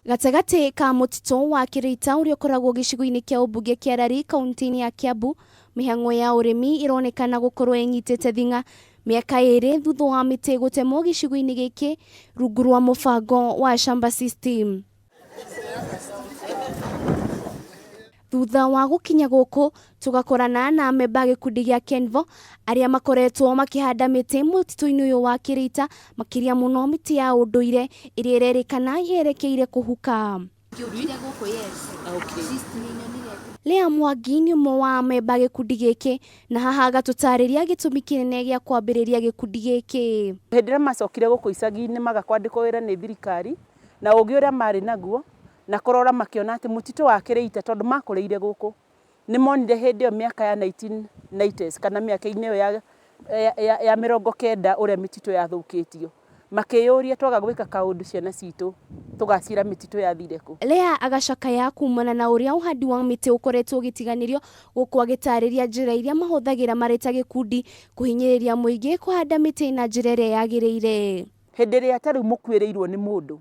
Gatagatĩ ka mũtitũ wa Kĩrĩita ũrĩa ũkoragwo gĩcigo-inĩ kĩa ũmbunge kĩa Lari kaunti-inĩ ya Kiambu, mĩhang'o ya ũrĩmi ĩronekana gũkorwo ĩnyitĩte thing'a mĩaka ĩrĩ thutha wa mĩtĩ gũtemwo gĩcigo-inĩ gĩkĩ rungu rwa mũbango wa Shamba System. Thutha wa gũkinya gũkũ, tũgakorana na amemba a gĩkundi gĩa Kenvo arĩa makoretwo makĩhanda mĩtĩ mũtitũ-inĩ ũyũ wa Kĩrĩita, makĩria mũno mĩtĩ ya ũndũire ĩrĩa ĩrerĩkana yerekeire kũhuka. Leah Mwangi nĩ ũmwe wa amemba a gĩkundi gĩkĩ na haha agatũtarĩria gĩtũmi kĩnene gĩa kwambĩrĩria gĩkundi gĩkĩ. Hĩndĩ ĩrĩa macokire gũkũ icagi-inĩ maga kwandĩkwo wĩra nĩ thirikari, na ũgĩ ũrĩa marĩ naguo, na kũrora makĩona atĩ mũtitũ wa Kĩrĩita tondũ makũrĩire gũkũ, nĩ monire hĩndĩ ĩyo mĩaka ya 1990s kana mĩaka-inĩ ĩyo ya 90 ũrĩa mĩtitũ yathũkĩtio. Makĩyũria twaga gwĩka kaũndũ ciana citũ tũgacira mĩtitũ yathire kũ. Leah agacakaya kumana na ũrĩa ũhandi wa mĩtĩ ũkoretwo ũgĩtiganĩrio gũkũ agĩtarĩria njĩra iria mahũthagĩra marĩ ta gĩkundi kũhinyĩrĩria mũingĩ kũhanda mĩtĩ na njĩra ĩrĩa yagĩrĩire. Hĩndĩ ĩrĩa ta rĩu mũkuĩrĩirwo nĩ mũndũ,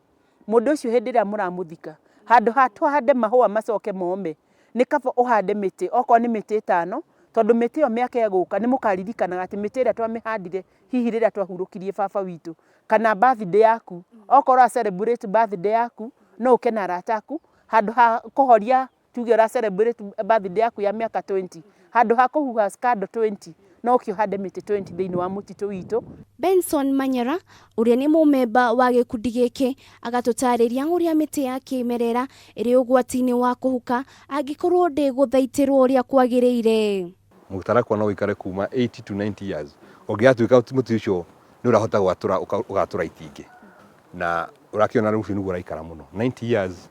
mũndũ ũcio hĩndĩ ĩrĩa mũramũthika, handũ ha tũhande mahũa macoke mome, nĩ kaba ũhande mĩtĩ, okorwo nĩ mĩtĩ ĩtano, tondũ mĩtĩ ĩyo mĩaka ĩgũka nĩ mũkaririkanaga atĩ mĩtĩ ĩrĩa twamĩhandire hihi rĩrĩa twahurũkirie baba witũ, kana birthday yaku, okorwo ũra celebrate birthday yaku, no ũke na arata aku, handũ ha kũhoria tuge ũra celebrate birthday yaku ya mĩaka 20, handũ ha kũhuha candle 20, no ũke ũhande mĩtĩ 20 thĩinĩ wa mũtitũ witũ. Benson Manyara ũrĩa nĩ mũmemba wa gĩkundi gĩkĩ agatũtarĩria ũrĩa mĩtĩ ya kĩmerera ĩrĩ ũgwati-inĩ wa kũhuka angĩkorwo ndĩgũthaitĩrwo ũrĩa kwagĩrĩire. Mũtarakwa no ũikare kuma 80 to 90 years ũngĩgatuĩka mũtĩ ũcio nĩ ũrahota gwatũra ũgatũra itingĩ na ũrakĩona rũciũ nĩguo ũraikara mũno 90 years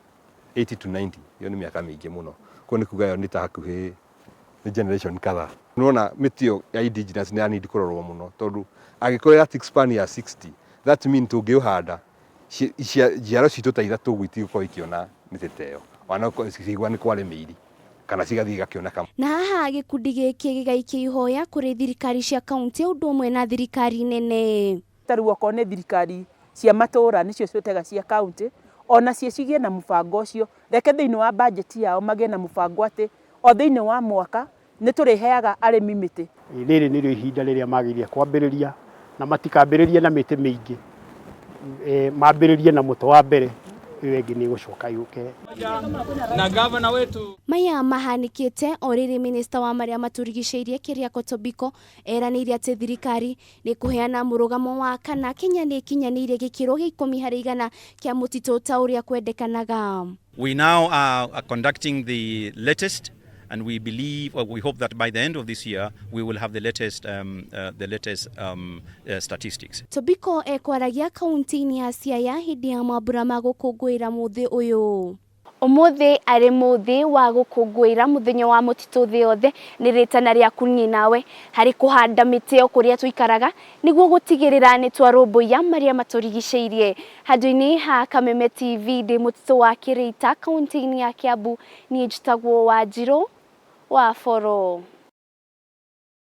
80 to 90 ĩyo nĩ mĩaka mĩingĩ mũno koguo nĩ kuga ĩyo nĩ ta hakuhĩ nĩ generation kadhaa nĩwona mĩtĩ ĩyo ya indigenous nĩ ya need kũrorwo mũno tondũ angĩkorwo ĩra span ya 60 that mean tũngĩũhanda njiaro citũ ta ithatũ ũguo itigũkorwo ikĩona mĩtĩ ta ĩyo ona cikĩigua nĩ kwarĩ mĩiri kana cigathiĩ igakĩoneka. Na haha gĩkundi gĩkĩ gĩgaikia ihoya kũrĩ thirikari cia kauntĩ ũndũ ũmwe na thirikari nene. Ta rĩu okorwo nĩ thirikari cia matũra nĩcio ciĩtaga cia county, onacio cigĩe na mũbango ũcio, reke thĩinĩ wa budget yao magĩe na mũbango atĩ o thĩinĩ wa mwaka nĩ tũrĩheaga arĩmi mĩtĩ. Rĩrĩ nĩrĩo ihinda rĩrĩa magĩrĩire kwambĩrĩria, na matikambĩrĩrie na mĩtĩ mĩingĩ, mambĩrĩrie na mũtĩ wa mbere, ĩyo ĩngĩ nĩ ĩgũcoka yũke. Na gavana wetu. Maya mahanĩkĩte o rĩrĩ minista wa marĩa matũrigicĩirie Keriako Tobiko eranĩire atĩ thirikari nĩ kũheana mũrũgamo wa kana Kenya nĩ ĩkinyanĩirie gĩkĩro gĩa 10% kĩa mũtitũ ta ũrĩa kwendekanaga. We now are conducting the latest and we believe or we hope that by the end of this year we will have the latest, the latest statistics. Tobiko ekwaragia kaunti-inĩ ya Siaya hĩndĩ ya mambura ma gũkũngũĩra mũthĩ ũyũ. Ũmũthĩ arĩ mũthĩ wa gũkũngũĩra mũthenya wa mũtitũ thĩ yothe, nĩ rĩtana rĩaku niĩ nawe harĩ kũhanda mĩtĩ o kũrĩa tũikaraga nĩguo gũtigĩrĩra nĩ twarũmbũiya marĩa matũrigicĩirie. Handũ-inĩ ha Kameme TV ndĩ mũtitũ wa Kĩrĩita kaunti-inĩ ya Kiambu, niĩ njĩtagwo Wanjirũ wa Boro.